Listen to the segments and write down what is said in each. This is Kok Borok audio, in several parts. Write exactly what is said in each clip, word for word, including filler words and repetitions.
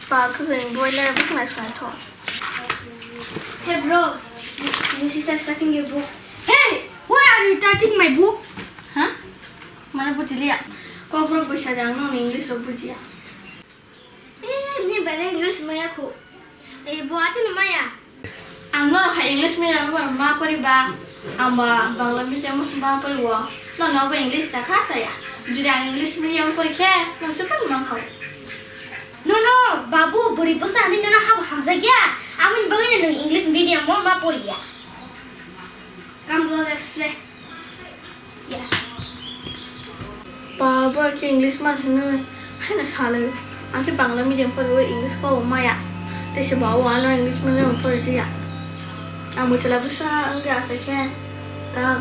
Pa, kwrwng boiler bwswk naisuk naithok. Hey bro, this is touching your book. Hey, why are you touching my book? Ha? Mane bujiliya. Kokborok bwsa de, ang nokni English rok bujiya. Eh, ni bere English maya khu. Eh, bo atini maya. Ang norok hai English medium o ma poriba, ang ba Bangla medium o ma poribo. Nono bo English chakha chaya. Jodi ang English medium pori khe, nwng se pori mankha. No, no, babu, bwrwi bwsa hinwi nono habo hamjakya. Aboni bagwi no nwng English medium o ma poriya. Come, let's play. Pa, borok khe English mar hwnwi haino salai. Ang khe Bangla medium poriwi English kok maya. Teisa ba o ano English medium pori diya. Ang bo chwla bwsa wngwi asai khe ta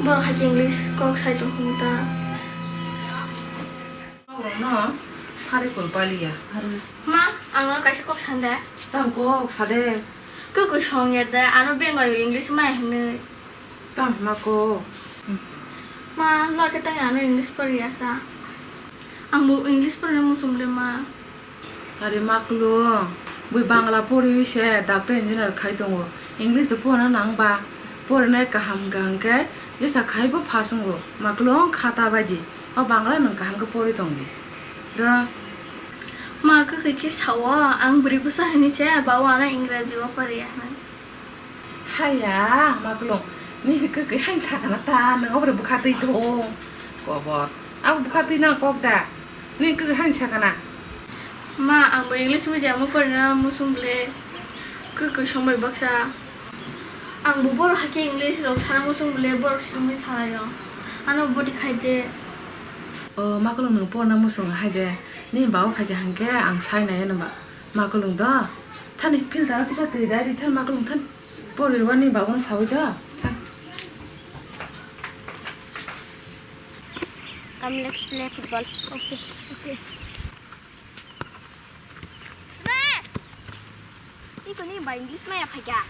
borok hai khe English kok sai tong hwn ta. Rokno khari kul paliya. Ma, ang no kaisa kok sande. Tang kok sade. Kwkwi song ya de, ano bengali English mai hinwi. Tang ma kok. Ma, no ke tang ano English pori ya sa. Ang bo English pori na muchung le ma. Are maklung, bui Bangla poriwi se doctor engineer khai tongo. English de porina nang ba, porinai kaham kaham khe jesa khai bo pass wngo. Maklung khata bai di, o Bangla nwng kaham khe pori tong di. Da. Ma kwkwi khe sao, ang bwrwi bwsa hinwi se, ba o ano Engraji o poriya hinwi. Haya, maklung, ni kwkwi hain sakana ta, nwng obore bwkha twi thung. Kobor, abo bwkha twi nang kok da, ni kwkwi hain sakana. Ma, ang bo English medium o porina muchung bwle, kwkwi song bai baksa. Ang bo borok hai khe English rok sana muchung bwle, borok simi salaio. Ano boti khai de. O, maklung nwng porina muchung hai de, ni ba o khai khe hang khe ang sai nai ano ba. Maklung do, thani filter o kisa twi dai ri than maklung than. Pori rwani babuno sawi da. Come, let's play football. Okay, okay. Sre! Iko ni ba English maya phaikha.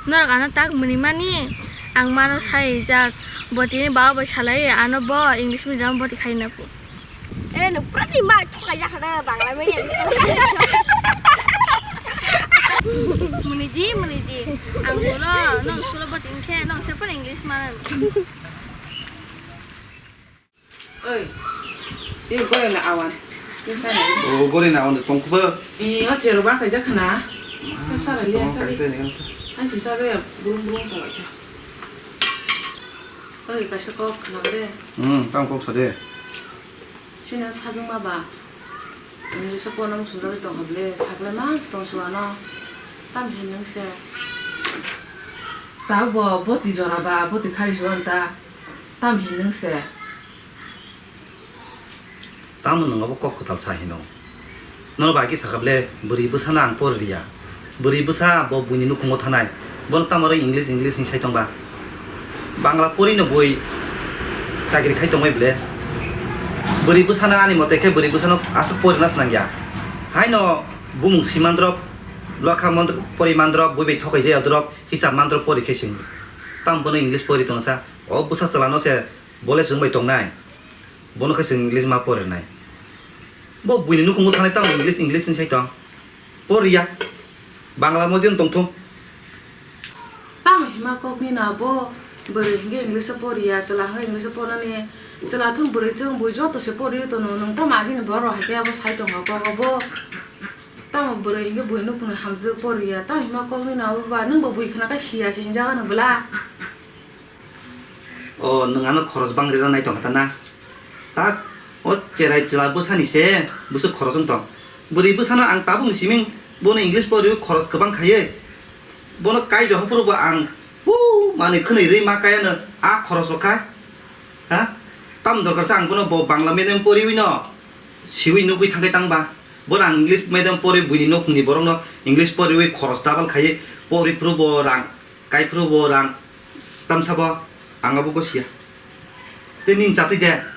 Norok ano tak mwnwi mani, ang mano sai jak. Bo tini baba bai salai, ano bo English medium boti khai na phu. Eh, no, pura ni ma thok ya khana Bangla medium. Mwnwi di, mwnwi di. Ang bono, nong sulo boti khe, nong se pura English mano. Oi. Tei gori na awan. Tei sa na. O gori na awan tong kuba. Eh, o chero ba kaijak khana. Sa sa liya sa. Kaisa ni. Ai si sa de brum brum tong aja. Oi, kaisa kok khana de. Hmm, tang kok sa de. Sini sajung ma ba. English o porna muchung jagwi tong hable, saple ma tong suano. Tam hin nung se. Ta bo boti jora ba, boti khari suan ta. Tam hin nung se. Tamo nwng abo kok kwtal sa hino? Nono bai khe sakha ble, bwrwi bwsano ang pori riya. Bwrwi bwsa bo buini nukhungo thanai. Bono tamo rw English, English hinwi sai tongba? Bangla porino bui chakri khai tongbai ble? Bwrwi bwsano ani mote khe bwrwi bwsano aswk porina swnangya. Haino bumung swi mandrop, lokha mandrop, pori mandrop, bui bai thokai jaya drop, hisab mandrop pori khe sing. Tamo bono English pori tongsa. O bwsa chwlano se bole chwng bai tongnai. Bono khe chwng English ma porinai. Bo buini nukhungo thanai tamo English, English hinwi sai tong. Poriya. Bangla medium tongthung. Tamo hima kokni na bo bwrwi hwnkhe English o poriya, chwla hwnkhe English o pornani. Chwla thung bwrwi thung bui joto se poriwi tono, nwng tamo agini borok hai khe abo sai tongo kok abo. Tamo bwrwi hwnkhe bui nukhungni hamjwk poriya, tamo hima kokni na bo ba, nwng bo bui khna khe siya se hinjak ano bwla. O, nwng ano khoros bang rira nai tongkha ta na? Tak, o cherai chwla bwsani se bwswk khoros wng tong. Bwrwi bwsano ang tabukni siming bono English poriwi khoros kwbang khaiwi. Bono kai rw phuru bo ang hu manwi khwnwi rwi ma kaiano a khoros rok kha. Ha? Tam dorkar sa ang bono bo Bangla medium poriwi no siwi nugwi thangkhe tang ba. Bono ang English medium poriwi buini nukhungni borokno English poriwi khoros double khaiwi pori phuru bo rang. Kaiphuru bo rang tamsa bo ang abo gosiya. Tei nini chatwi de.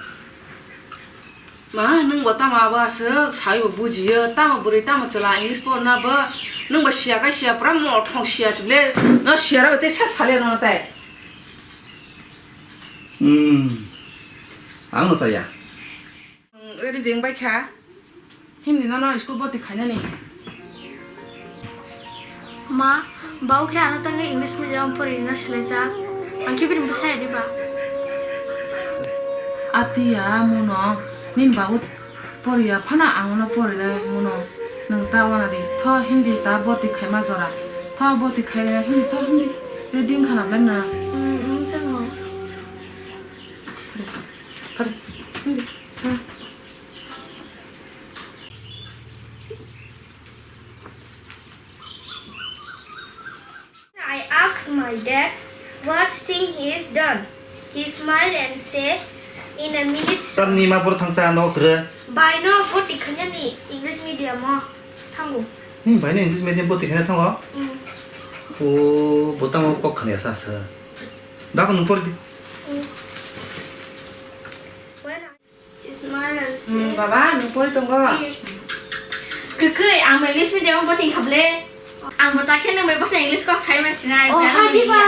Ma, nwng bo tamo abo aswk sai bo bujiyo, tamo bwrwi tamo chwla English porna bo, nwng bo siya khe siya, pura mothong siya se ble, no siya rw tei sa saliya nono tei. Hmm. Ang no chaya. Ready deng bai kha. Hindi nono school boti khainani. Ma, bau khe ano tangwi English medium porina selejak. Ang khe bini bwsa ya diba? Atiya muno nin bau poriya phana ang no porina muno nung ta wana di. Tho hindi ta boti khaima jora. Tho boti khaina hindi tho hindi. Ready khana blenna. Hmm, hmm, chwngo. Pare, pare. Hindi. Hmm. I ask my dad what thing he is done. He smile and say, "In a minute, sir." Tamni ma por thangsa no kre. Bai no boti khainani English medium o thango. Ni bai no English medium boti khaina thango. Mm. O botamo kok khania sa sa. Da ko nung por di. Mm. When I Hmm, baba, nung pori tongo? Kwkwi, ang bo English medium bo tingkha ble. Ang bo takhe nung bai bwsa English kok sai man sinai. Oh, hai diba?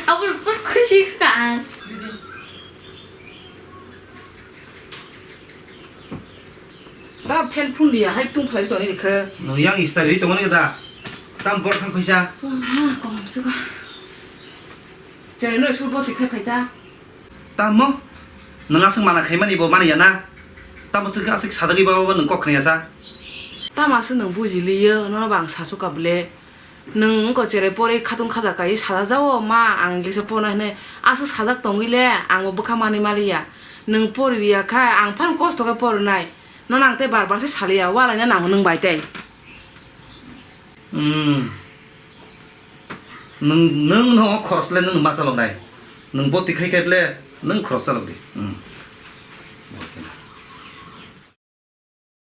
Abo bo khusi ka ang. Ta phel phun dia hai tung phlai toni rikhe. Nung yang ista ri tongo ni da. Tam bor thang phaisa. Wah, kom suka. Jare no isul bo tikhai phaita. Tamo? Nwng aswk mana khaimani bo mani ya na? Tamo swkhe aswk sajagwi ba bo nwng kok khna ya sa? Tamo aswk nwng buji liyo, nono bo ang sasu ka bwle. Nwng wngkha cherai porwi khatung khaja kaiwi sajak jao, "Ma, ang English o porna," hinwi aswk sajak tongwi le, ang bo bwkha manwi maliya. Nwng pori riya kha, ang phano kosto khe porinai. Nono ang tei bar bar se saliya, walaina nango nwng bai tei. Hmm. Nwng, nwng no khoroksa le nwng ma chaloknai. Nwng bo tikhai khe ble nwng khoroksa chalok di. Hmm.